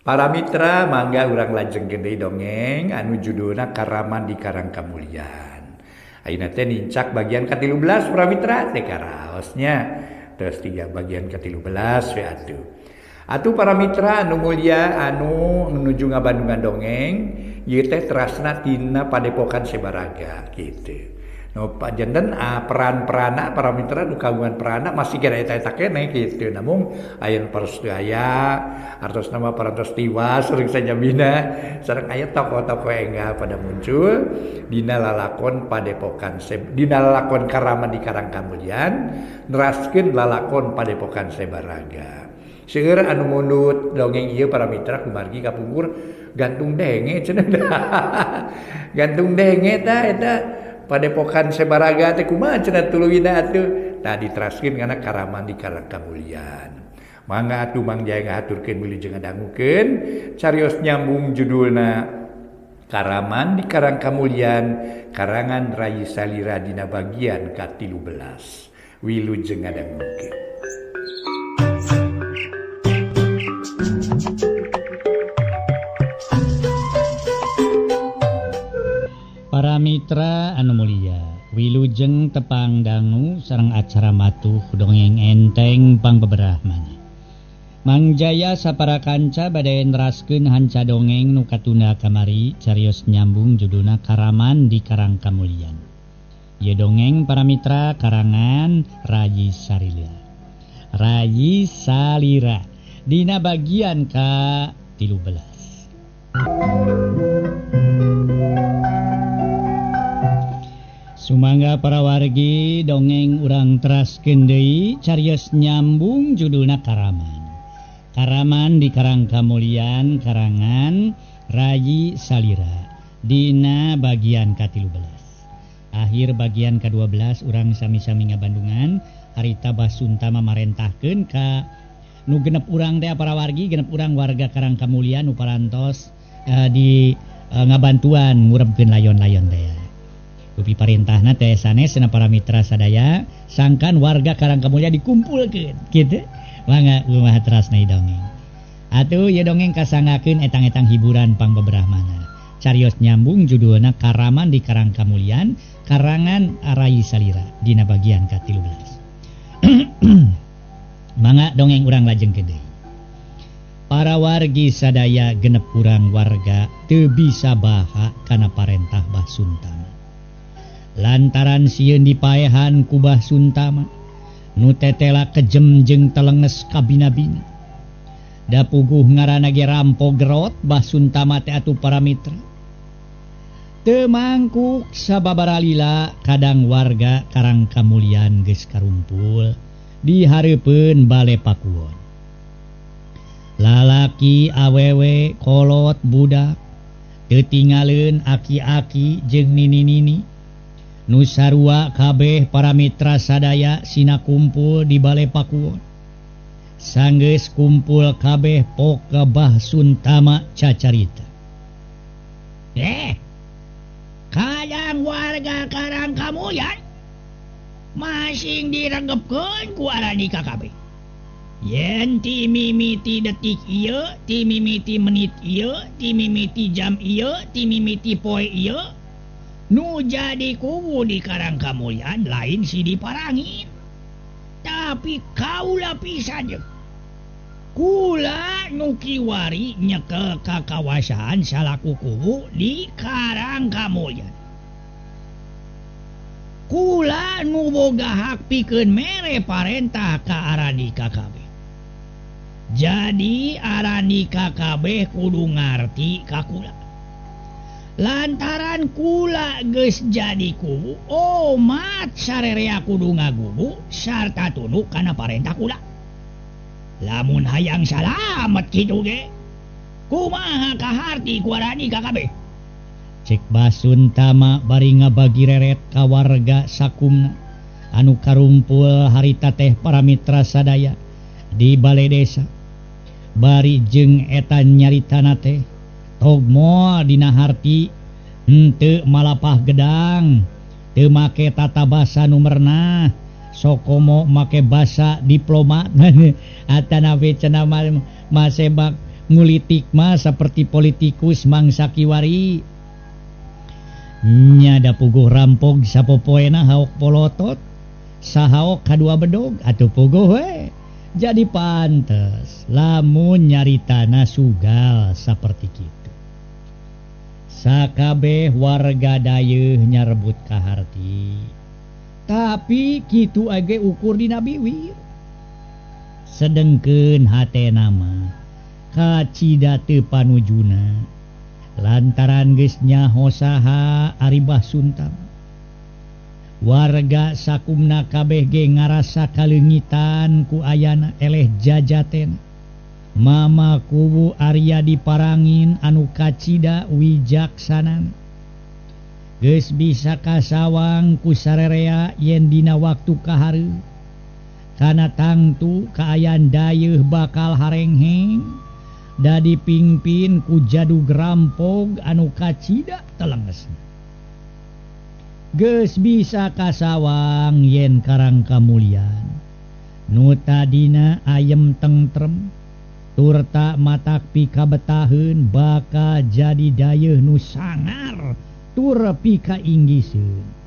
Para mitra mangga urang lajengkeun deui dongeng anu judulna Karaman di Karang Kamulyan. Ayeuna teh nincak bagian ka-13 para mitra teh karaosnya. Terus tiga bagian ka-13 we atuh. Atuh para mitra anu mulia anu menuju ngabandungan dongeng ieu teh terasna tina Padepokan Sebaraga kitu. No panjenten peran-perana para mitra nu kagungan perana masih kena eta-eta keneh kitu. Namun aya nu paros teu aya, artos nama parantos tiwas sareng sajabina sareng aya tokoh-tokoh enggal pada muncul dina lalakon Padepokan dina lalakon Karaman di Karang Kamulyan neraskeun lalakon Padepokan Sebaraga. Seueur anu mundut dongeng ieu para mitra kumargi kapungkur gantung denge cenah. Gantung denge tah eta Padepokan Sebaraga teh kumaha cenah tuluyna atuh. Tah diteraskeun kana Karaman di Karang Kamulyan. Mangga atuh Mang Jaya ngahaturkeun wilujeng ngadangukeun carios nyambung judulna Karaman di Karang Kamulyan karangan Rayi Salira dina bagian ka-13. Wilujeng ngadangukeun. Para mitra anu mulia, wilujeng tepang dangu sareng acara matuh dongeng enteng pangbeberahmana. Mang Jaya sapara kanca bade neraskeun hanca dongeng nu katunda kamari carios nyambung judulna Karaman di Karang Kamulyan. Ieu dongeng para mitra karangan Rayi Salira. Rayi Salira dina bagian ka-13. Sumangga para wargi dongeng urang teraskeun deui carios nyambung judulna Karaman. Karaman di Karang Kamulyan karangan Rayi Salira dina bagian ka-13. Akhir bagian ka-12 urang sami-sami ngabandungan harita Basuntama marentahkeun ka nu genep urang teh para wargi genep urang warga Karang Kamulyan nu parantos di ngabantuan ngurebkeun layon-layon teh. Rupi parintahna teh sanes cenah para mitra sadaya sangkan warga Karang Kamulyan dikumpulkeun kitu. Mangga kumaha terasna dongeng. Atuh ieu dongeng kasangakeun etang-etang hiburan pangbeberahmana. Carios nyambung judulna Karaman di Karang Kamulyan karangan Rayi Salira dina bagian ka-13. Mangga dongeng urang lajengkeun deui. Para wargi sadaya genep urang warga teu bisa baha kana parentah Bah Suntama. Lantaran sieun dipaehan ku Bah Suntama nu tetela kejem jeung telenges kabina-bina. Da puguh ngaranna ge rampok gerot Bah Suntama teh atuh para mitra. Teu mangkuk sababaraha lila kadang warga Karang Kamulyan geus karumpul di hareupeun bale pakuwon. Lalaki awewe kolot budak teu tingaleun aki-aki jeung nini-nini. Nu sarua kabeh para mitra sadaya sina kumpul di bale pakuwon. Sanggeus kumpul kabeh poka Bah Suntama cacarita. Kadang warga Karang Kamulyan masing diregepkeun ku aradika kabeh. Yen ti mimiti detik ieu, ti mimiti menit ieu, ti mimiti jam ieu, ti mimiti poe ieu, nu jadi kuwu di Karang Kamulyan lain si diparangin. Tapi kaula pisan jeung kula nu kiwari nyekel kakawasaan salaku kuwu di Karang Kamulyan. Kula nu boga hak pikeun mere parentah ka aradika kabeh. Jadi aradika kabeh kudu ngarti ka kula. Lantaran kula geus jadi kuwu, omat sarerea kudu ngagugu sarta tunduk kana parentah kula. Lamun hayang salamet kitu ge, kumaha kaharti ku aradika kabeh? Cek Basuntama bari ngabagi reret ka warga sakumna anu karumpul harita teh para mitra sadaya di balai desa. Bari jeung eta nyaritana teh tog moal dina harti henteu malapah gedang, teu make tata basa nu merenah, sokomo make basa diplomat. Atanapi cenah masebak Ngulitik mah seperti politikus mangsa kiwari. Nya da puguh rampog sapopoena haok polotot, sahaok kadua bedog atuh puguh we. Jadi pantes lamun nyaritana sugal saperti kitu. Sakabeh warga dayeuh nyarebut kaharti. Tapi kitu age ukur dina biwir. Sedengkeun hatena mah kacida teu panujuna lantaran geus nyaho saha ari Bah Suntama. Warga sakumna kabeh ge ngarasa kaleungitan ku ayana eleh jajatena. Mama Kuwu Arya diparangin anu kacida wijaksanana. Geus bisa kasawang ku sarerea yen dina waktu kahareup. Kana tangtu kaayaan dayeuh bakal harengheng da dipingpin ku jadug rampog anu kacida telengesna. Geus bisa kasawang yen Karang Kamulyan nu tadina ayem tentrem turta matak pikabetaheun bakal jadi dayeuh nu sangar tur pika inggiseun.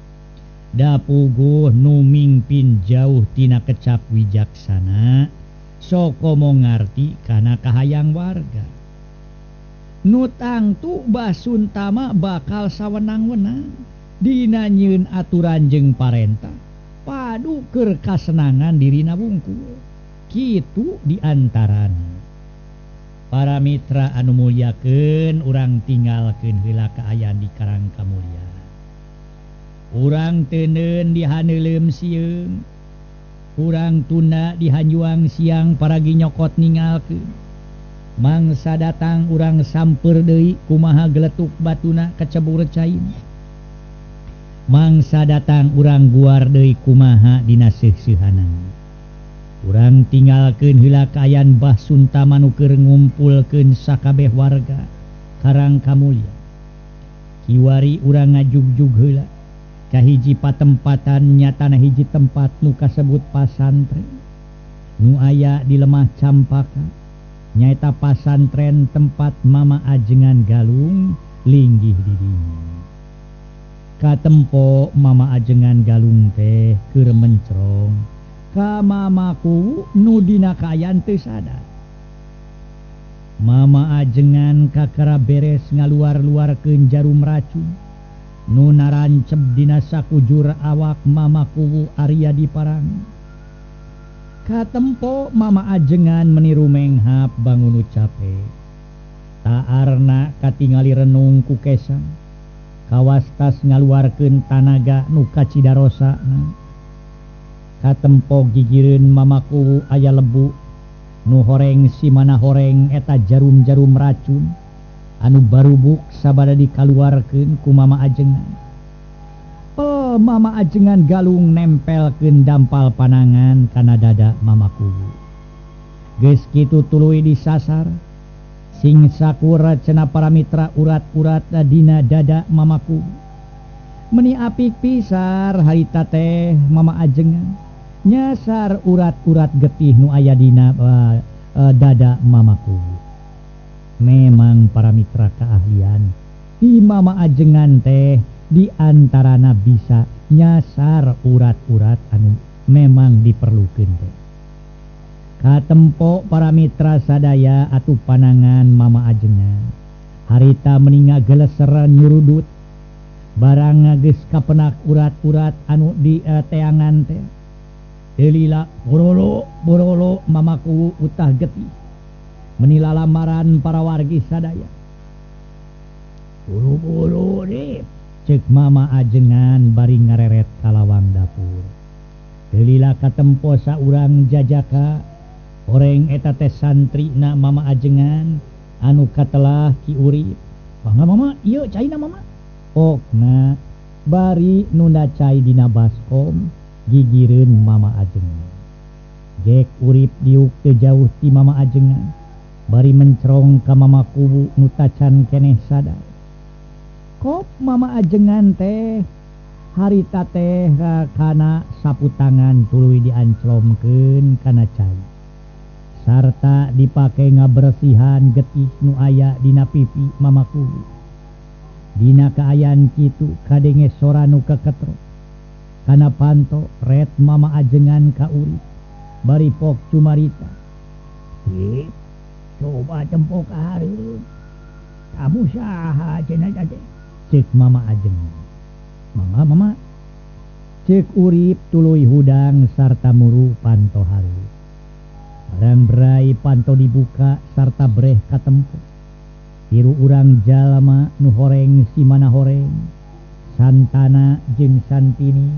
Da puguh nu mingpin jauh tina kecap wijaksana sokomo ngarti kana kahayang warga. Nu tangtu Bah Suntama bakal sawenang-wenang dina nyieun aturan jeung parentah padu keur kasenangan dirina wungkul. Kitu diantarana. Para mitra anu mulyakeun, urang tinggalkeun heula kaayaan di Karang Kamulyan. Urang teuneun di haneuleum sieun, urang tunda di hanjuang siang paragi nyokot ningalkeun. Mangsa datang urang samper deui kumaha geletuk batuna kecebur caina. Mangsa datang urang guar deui kumaha dina seuh-seuhanana. Urang tinggalkeun heula kaayaan Bah Suntama nu keur ngumpulkeun sakabeh warga Karang Kamulyan. Kiwari urang ngajugjug heula ka hiji patempatan nyatana hiji tempat nu kasebut pasantren nu aya di lemah Campaka, nyaeta pasantren tempat Mama Ajengan Galung linggih di dinya. Katempo Mama Ajengan Galung teh keur mencrong ka mamaku nu dina kaayaan teu sadar. Mama Ajengan kakara beres ngaluar-luarkeun jarum racun nu naranceb dina sakujur awak Mama Kuwu Arya diparang. Katempo Mama Ajengan meni rumenghap bangun cape. Taarna katingali renung ku kesang. Kawastas ngaluarkeun tanaga nu kacidarosana. Katempo gigireun Mama Kuwu aya lebu nu horeng simana horeng eta jarum-jarum racun anu barubuk sabada dikaluarkeun ku Mama Ajengan. Pel Mama Ajengan Galung nempelkeun dampal panangan kana dada Mama Kuwu. Geus kitu tuluy disasar sing sakura cenah para mitra urat-urat dina dada Mama Kuwu. Meni apik pisar harita teh Mama Ajengan nyasar urat-urat getih nu aya dina dada Mama Kuwu. Memang para mitra keahlian di Mama Ajengan teh diantarana bisa nyasar urat-urat anu memang diperlukeun teh. Katempo para mitra sadaya atuh panangan Mama Ajengan harita meninga geleseran nyurudut barang geus kapenak urat-urat anu di teangan teh. Delila borolo borolo Mama Kuwu utah getih menila lamaran para wargi sadaya. Buru-buru deh cek Mama Ajengan bari ngareret kalawang dapur. Delila katempo saurang jajaka oreng eta teh santrina Mama Ajengan anu katelah Ki Urip. Mangga Mama, ieu caina Mama. Pokna bari nunda cai dina baskom gigireun Mama Ajengan. Gek Urip diuk teu jauh ti Mama Ajengan bari mencerong ka Mama Kuwu nu tacan keneh sadar. Kop Mama Ajengan teh harita teh kana sapu tangan tuluy dianclomkeun kana cai. Sarta dipake ngabersihan getih nu aya dina pipi Mama Kuwu. Dina kaayaan kitu kadenge sora nu keketro. Kana panto ret Mama Ajengan ka Urip bari pok cumarita. "Ip, coba tempo ka hareup. Kamu saha cenah teh?" Cek Mama Ajengan. "Mangga Mama." Cek Urip tuluy hudang sarta muru panto hareup. Barang berai panto dibuka sarta breh katempo. Tiru urang jalma nu horeng si mana horeng. Santana jeung Santini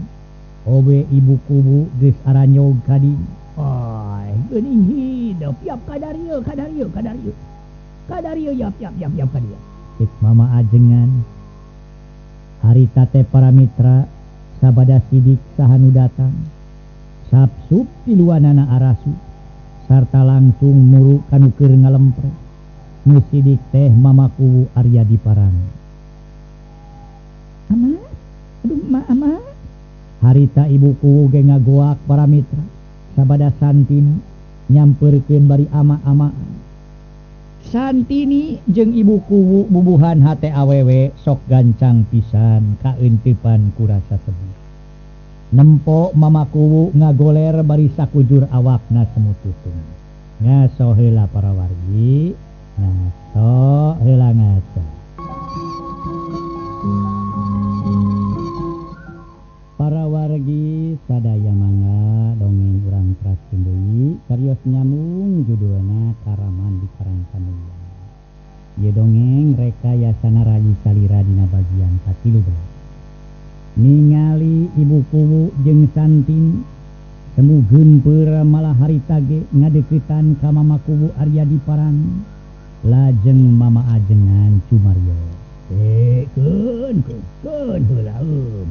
obe ibu kubu geus aranyog ka dieu. Ai, geuning hidup yap kadarieu kadarieu kadarieu. Kadarieu yap yap yap yap ka dieu. Cek Mama Ajengan. Harita teh para mitra sabada sidik saha nu datang. Sapsup tiluanana arasu sarta langsung muru kanu keur ngalempre. Nu sidik teh Mama Kuwu Arya Diparang. "Ama, aduh ma ama." Harita ibu kuwu ge ngagoak para mitra sabada Santini nyamperkeun bari ama-amaan. Santini jeung ibu kuwu bubuhan hate awewe sok gancang pisan kaeuntepan ku rasa sedih. Nempo Mama Kuwu ngagoler bari sakujur awakna semu tutung. Ngaso heula para wargi, ngaso heula ngaso. Para wargi sadaya mangga dongeng urang teraskeun deui cariyos nyambung judulna Karaman di Karang Kamulyan. Ieu dongeng rekayasana Rayi Salira dina bagian ka-13. Ningali ibu kuwu jeung Santini semu geumpeur malah harita ge ngadeuketan ka Mama Kuwu Arya Diparang lajeng Mama Ajengan cumario. "Eh, keun keun keun heula eum.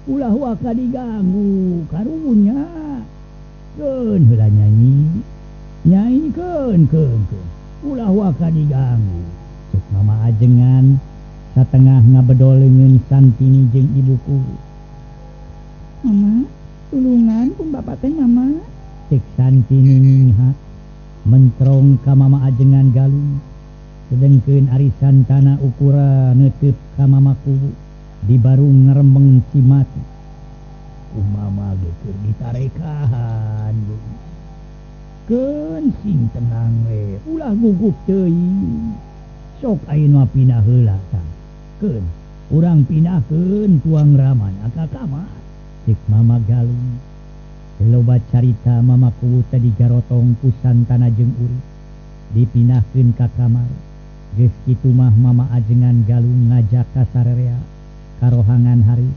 Ulah waka diganggu karunya. Keun heula nyanyi. Nyanyi keun keun keun. Ulah waka diganggu." Cek Mama Ajengan satengah ngabedol leungeun Santini jeung ibu kuwu. "Mama, tulungan pun bapak teh Mama." Cek Santini ninghak mentrong ka Mama Ajengan galung. Sedengkeun ari Santana ukura neuteub ka Mama Kuwu di barung ngerembeng cimati. "Kumama ge keur ditarekahan Keun sing tenang we, ulah gugup teuing. Sok ayeuna pindah heula tah. Keun, urang pindahkeun tuang ramana ka kamar." Cek Mama Galung. Loba carita Mama Kuwu teh digarotong ku Santana jeung Urip. Dipindahkeun ka kamar. Geus kitu mah Mama Ajengan Galung ngajak ka sarerea karohangan hari.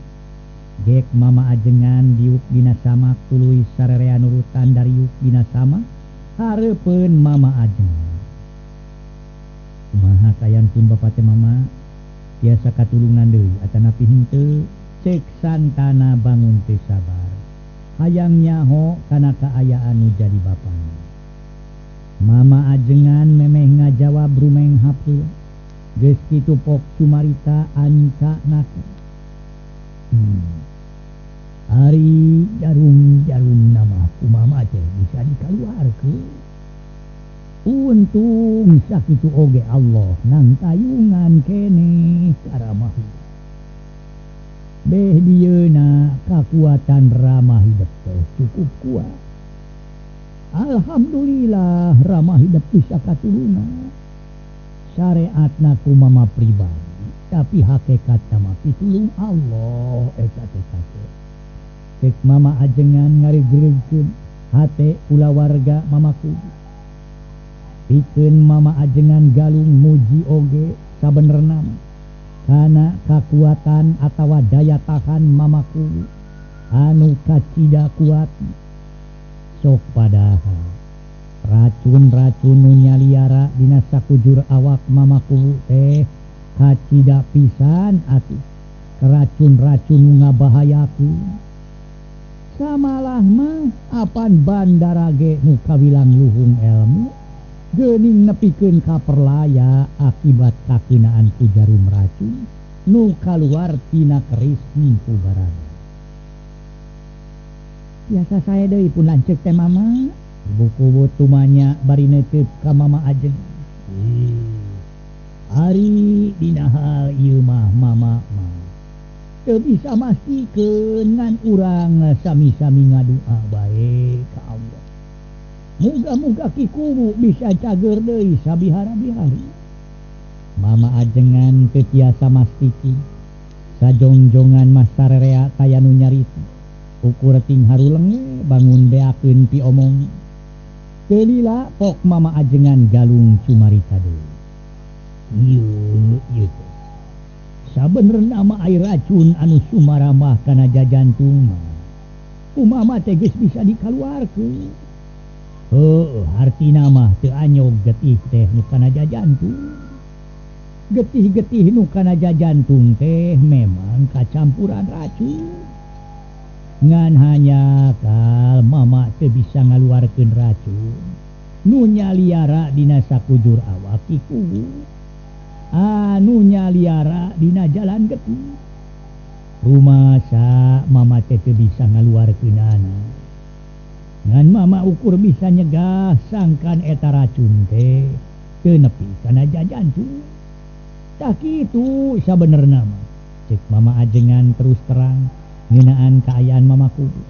Gek Mama Ajengan diuk dina samak tuluy sarerea nurutan dariuk dina samak hareupeun Mama Ajengan. "Kumaha kayan pun bapak teh Mama? Biasa katulungan deui atanapi henteu?" Cek Santana bangun teu sabar. Hayang nyaho kana kaayaan nu jadi bapana. Mama Ajengan memeh ngajawab rumeng hapeula. Geus kitu pok cumarita anca naka. Ari jarum-jarum nama kumama teh bisa dikaluarkeun. Untung sakitu oge Allah nang tayungan keneh karamah hidup. Beh dieuna kakuatan ramah hidup teh cukup kuat. Alhamdulillah ramah hidup bisa katulungan. Syariatna kumama pribadi, tapi hakikatna mah pitulung Allah eta teh kate. Cek Mama Ajengan ngarigereugkeun hate kulawarga Mama Kuwu. Pikeun Mama Ajengan Galung muji oge sabenerna mah kana kakuatan atawa daya tahan Mama Kuwu anu kacida kuat. Sok padahal racun-racun nu nyaliara dina sakujur awak Mama Kuwu teh kacida pisan atuh. Racun-racun nu ngabahayakeun. Samalah mah apan bandara ge nu kawilang luhung elmu geuning nepikeun kaperlaya akibat kakinaan ku jarum racun nu kaluar tina keris Mpu Barada. Biasa saya deui pun lanceuk teh Mama. Ibu Kuwu tumanya bari neuteup ka Mama Ajeng. Ari dina hal ieu mah mama mah teu bisa mastikeun ngan urang sami-sami ngadua bae ka Allah. Muga-muga Ki Kuwu bisa cager deui sabihara-bihari. Mama Ajengan teu tiasa mastiki. Sajongjongan mah sarerea kaya nu nyarita. Ukur ting haruleng bangun beakeun pi omong. Teu lila pok Mama Ajengan Galung cumarita deui. Ieu ieu teh. Sabenerna mah air racun anu sumaramah kana jajantung mah. Kumaha teh geus bisa dikaluarkeun. Heuh, hartina mah teu anyog getih teh nu kana jajantung. Getih-getih nu kana jajantung teh memang kacampuran racun. Ngan hanya kal mama teu bisa ngaluarkeun racun. Nu nyaliara dina sakujur awak Ki Kuwu. Anu nyaliara dina jalan getih. Rumasa mama teh teu bisa ngaluarkeunana. Ngan mama ukur bisa nyegah sangkan eta racun teh teu nepi kana jajantung. Tah kitu sabenerna mah. Cek Mama Ajengan terus terang ngeunaan kaayaan Mama Kuwu.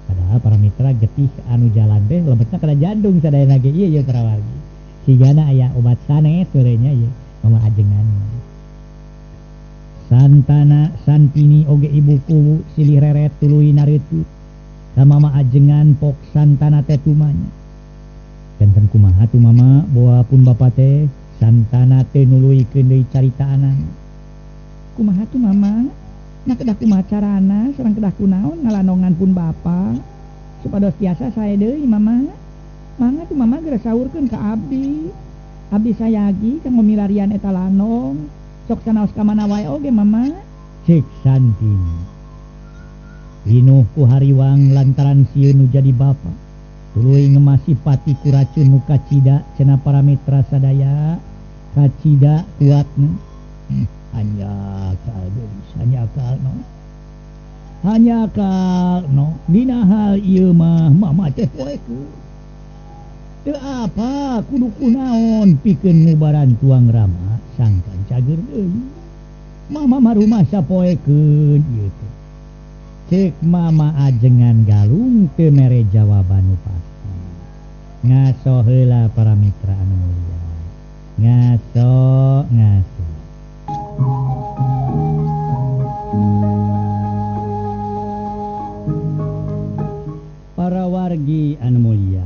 Padahal para mitra getih anu jalan teh lebetna kana jantung sadayana ge ieu para wargi. Sigana aya obat sanes nya ieu Mama Ajengan. Santana Santini oge Ibu Kuwu silih reret tuluy nareuteup. Ka Mama Ajengan pok Santana teh tumanya. Janten kumaha tuh mama boa pun bapa teh Santana teh nuluykeun deui caritaanana. Kumaha tuh mama? Nah kedah kumaha carana sareng kedah kunaon ngalanongan pun bapa supados tiasa sae deui mama. Mangga tuh mama geura saurkeun ka abdi. Abdi sayagi kanggo milarian eta lanong. Sok sanaos ka mana wae oge mama. Cek Santini. Linuh ku hariwang lantaran sieun nu jadi bapa. Tuluy ngemasi pati ku racun nu kacida cenah para mitra sadaya. Kacida kuatna. Hanya akal geus, hanya akal no. Hanya akal no. Dina hal ieu mah mama teh poekeun. Teu apa kudu kunaon pikeun ngubaran tuang rama sangkan cager deui. Mama mah rumasa poekeun ieu teh. Cek Mama Ajengan Galung teu mere jawaban nu pasti. Ngaso heula para mitra anu mulia. Ngaso ngaso. Para wargi anu mulia,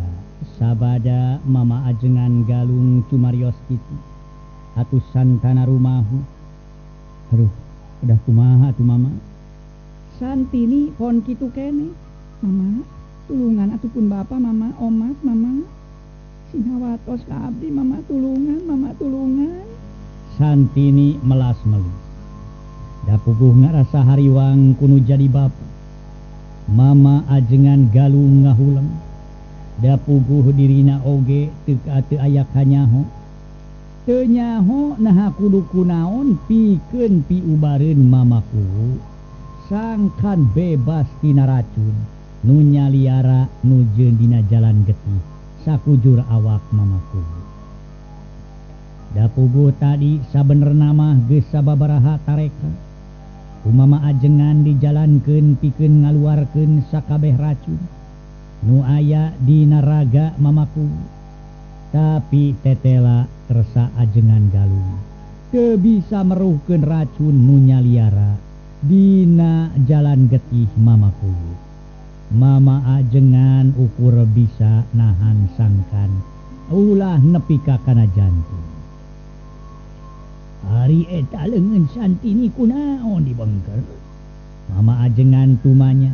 sabada Mama Ajengan Galung cumarios kitu. Atuh Santana rumahu. Aduh, udah kumaha atuh mama? Santini pon kitu kene. Mama, tulungan ataupun bapa mama, omat mama. Sing hawatos ka abdi mama tulungan, mama tulungan. Santini melas melis. Dapuguh ngarasa hariwang kunu jadi bapa. Mama Ajengan Galung ngahuleng. Dapuguh dirina oge teu teu aya kanyaho. Teu nyaho naha kudu kunaon pikeun piubareun Mama Kuwu. Sangkan bebas tina racun nu nyaliara nu jeun dina jalan getih sakujur awak Mama Kuwu. Dapuguh tadi sabenerna mah geus sababaraha tareka. Ku Mama Ajengan dijalankeun pikeun ngaluarkeun sakabeh racun nu aya dina raga Mama Kuwu. Tapi tetela kersa Ajengan Galung teu bisa meruhkeun racun nu nyaliara dina jalan getih Mama Kuwu. Mama Ajengan ukur bisa nahan sangkan ulah nepi ka kana jantung. Ari eta leungeun Santini kunaon dibengker? Mama Ajengan tumanya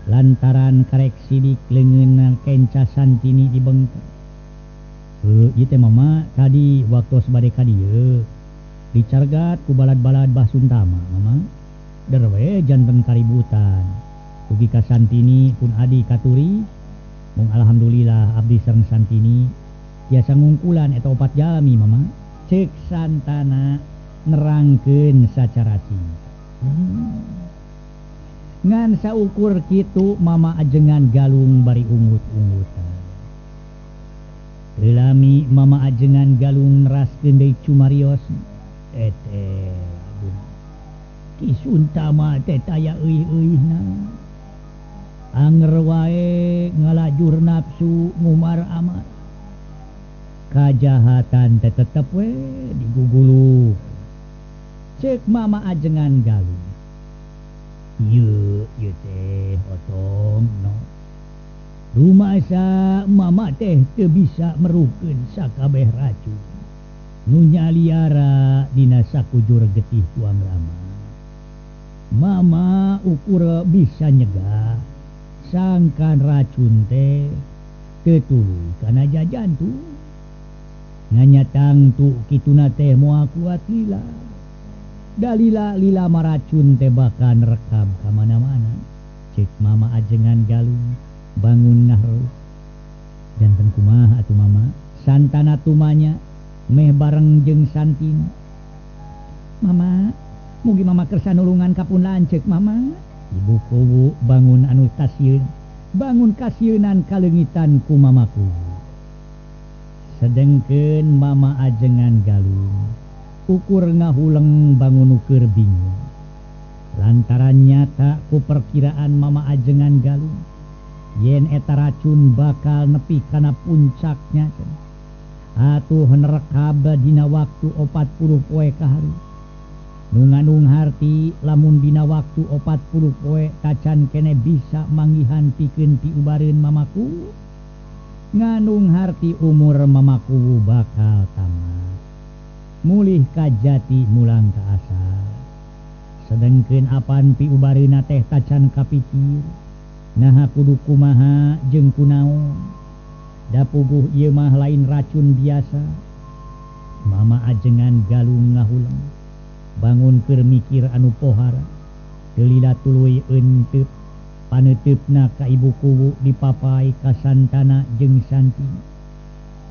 lantaran karek sidik leungeun kenca Santini dibengker. Heuh, ieu teh mama tadi waktu bade ka dieu dicargat ku balad-balad Bah Suntama mama. Derwe janten kaributan. Ugi ka Santini pun adi katuri. Mung alhamdulillah abdi sareng Santini tiasa ngungkulan eta opat jalmi mama. Cek Santana nerangkeun sacara singkat. Ngan saukur kitu Mama Ajengan Galung bari ungut-ungutan. Teu lami Mama Ajengan Galung neraskeun deui cumarios. Teh Ki Suntama teh taya euih-euihna. Anger wae ngalajur nafsu ngumar amar. Kajahatan teh tetep we digugulu. Cek Mama Ajengan Galung. Ieu ieu teh otong no. Rumasa mama teh teu bisa merukeun sakabeh racun. Nu nyaliara dina sakujur getih tuang rama. Mama ukur bisa nyegah sangkan racun teh teu tuluy kana jajantung. Nganyatang tu kituna teh moal kuat lila. Dalila lila maracun teh bakal rekam ka mana-mana. Cek Mama Ajengan Galung bangun ngahruh. Janten kumaha atuh mama? Santana tumanya meh bareng jeung Santina. Mama, mugi mama kersa nulungan ka pun lanceuk mama. Ibu kuwu bangun anu kasieun, bangun kasieunan kaleungitan ku mamaku. Sedengkeun Mama Ajengan Galung ukur ngahuleng bangun ukur bingung. Lantaran nyata ku perkiraan Mama Ajengan Galung yen eta racun bakal nepi kana puncaknya. Atuh nerekab dina waktu 40 poe kahari. Nu nganung harti lamun dina waktu 40 poe tacan kene bisa manggihan pikeun piubareun mamaku. Nganung harti umur mamaku bakal tamat. Mulih ka jati mulang ka asal. Sedengkeun apan piubareunna teh tacan kapikir. Naha kudu kumaha jeung kunaon. Da puguh ieu mah lain racun biasa. Mama Ajengan Galung ngahuleng. Bangun keur mikir anu pohara. Teu lila tuluy eunteut. Paneuteup-na ka ibu kuwu dipapai ka Santana jeung Santina.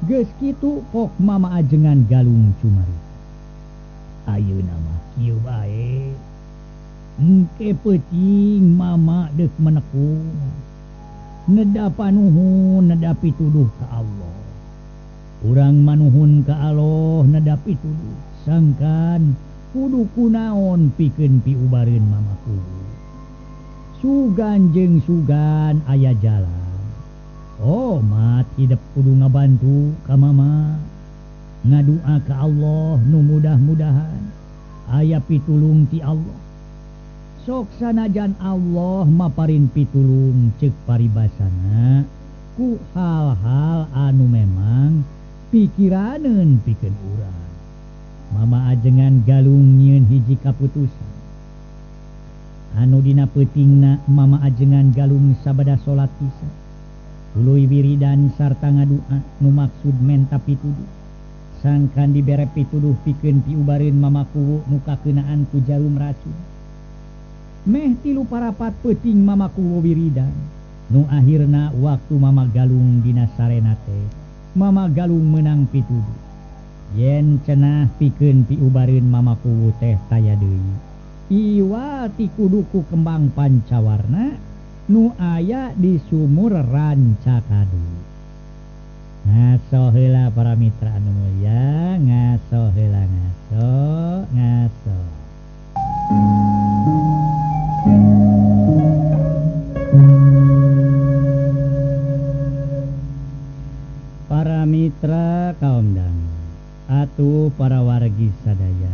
Geus kitu pok Mama Ajengan Galung cumari. Ayeuna mah kieu bae. Engke peuting mama deuk menekung. Neda panuhun neda pituduh ka Allah. Urang manuhun ka Allah neda pituduh. Sangkan kudu kunaon pikeun piubareun mamaku. Sugan jeung sugan aya jalan. Oh mat hidep kudu ngabantu ka mama. Ngadua ka Allah nu mudah-mudahan aya pitulung ti Allah. Sok sanajan Allah maparin pitulung ceuk paribasana ku hal-hal anu memang pikiraneun pikeun urang. Mama Ajengan Galung nyieun hiji kaputusan. Anu dina peutingna Mama Ajengan Galung sabada salat isya. Tuluy wiridan sarta ngadua nu maksud menta pituduh. Sangkan dibere pituduh pikeun piubareun mama kuwu nu kakeunaan ku jarum racun. Meh tilu parapat peuting mama kuwu wiridan. Nu akhirna waktu Mama Galung dina sarena teh, Mama Galung meunang pituduh. Yen cenah pikeun piubareun mama kuwu teh taya deui. Iwa ti kuduku kembang pancawarna nu aya di sumur Rancakadu. Ngaso heula para mitra anu mulia, ngaso heula ngaso, ngaso. Para mitra kaum dangu atuh para wargi sadaya.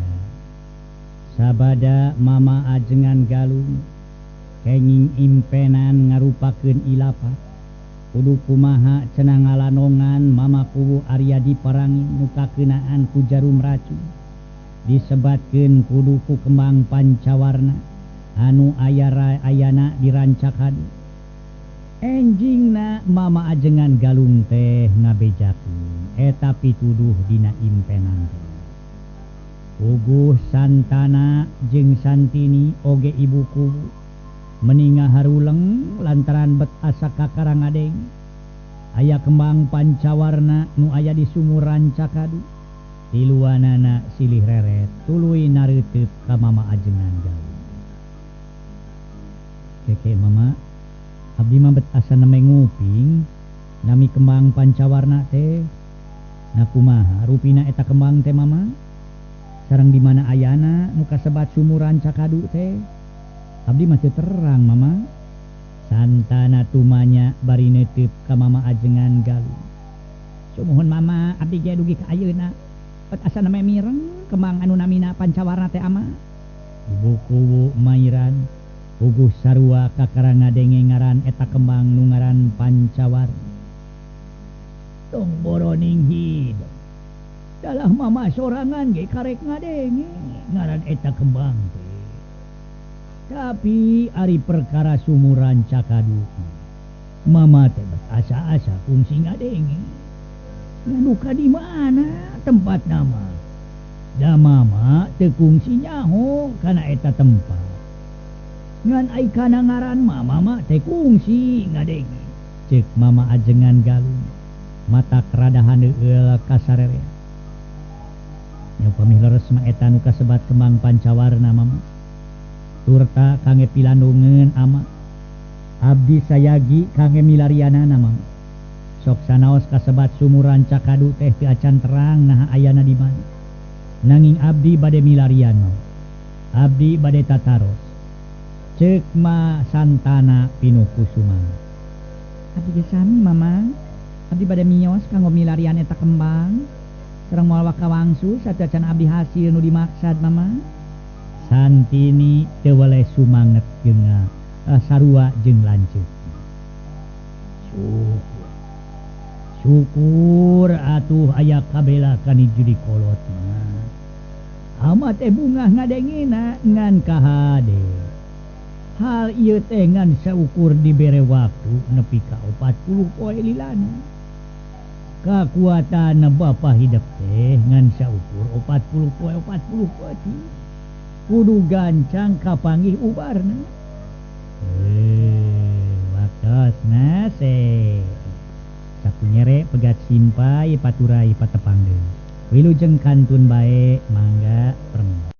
Sabada Mama Ajengan Galung kenging impenan ngarupakeun ilapat. Kudu kumaha cenah ngalanongan Mama Kuwu Arya diparangi nu kakeunaan ku jarum racun. Disebatkeun kudu ku kembang pancawarna anu aya ayana di Rancakadu. Enjingna Mama Ajengan Galung teh ngabejakeun eta pituduh dina impenan teh. Puguh Santana jeung Santini oge ibu kuwu meninga haruleng lantaran bet asa kakarang adeng. Aya kembang pancawarna nu aya di sumur Rancakadu. Tiluanana silih reret tuluy nareuteut ka Mama Ajengan Galung. Keke mama, abdi mah bet asa nembe nguping nami kembang pancawarna teh. Nah kumaha rupina eta kembang teh mama? Sareng di mana ayana nu kasebat sumuran Cakadu teh? Abdi mah teu terang mama. Santana tumanya bari neuteup ka Mama Ajengan Galung. Sumuhun mama, abdi ge dugi ka ayeuna. Pet asana mah mireng kembang anu namina Pancawarna teh ama. Ibu kuwu mairan puguh sarua kakara ngadenge ngaran eta kembang nu ngaran Pancawarna. Tong boroning hidung. Dalah mama sorangan ge karek ngadenge ngaran eta kembang teh. Tapi ari perkara sumuran Cakadu mama teh asa-asa kungsi ngadenge. Ngaduka di mana tempat nama? Da mama teu kungsi nyaho kana eta tempat. Ngan ai kana ngaran mama mah teh kungsi ngadenge. Ceuk Mama Ajengan Galung. Mata keradahan eueul kasarerea. Nya upami leres mah eta nu kasebat kembang Pancawarna mama. Turta kangge pilandungeun ama. Abdi sayagi kangge milarianana mama. Sok sanaos kasebat sumuran Cakadu teh teu acan terang naha ayana di mana. Nanging abdi bade milarian mama. Abdi bade tataros. Ceuk Ma Santana pinuh kusuma. Abdi ge sami mama. Abdi bade mios kanggo milarian eta kembang. Sareng moal wakawangsu satacan abdi hasil nu dimaksad mama. Santini teu weleh sumanget jeung sarua jeung lanceuk. Syukur. Syukur atuh aya kabela kani judi kolot mah. Ama teh bungah ngadengina ngan kahade. Hal ieu teh ngan saukur dibere waktu nepi ka 40 poe lilana. Kakuatan bapa hidep teh ngan saukur 40 poe 40 peuting. Kudu gancang kapanggih ubarna. Waktosna se. Sakunyere pegat simpai paturai patepang deui. Wilujeng kantun bae mangga permi.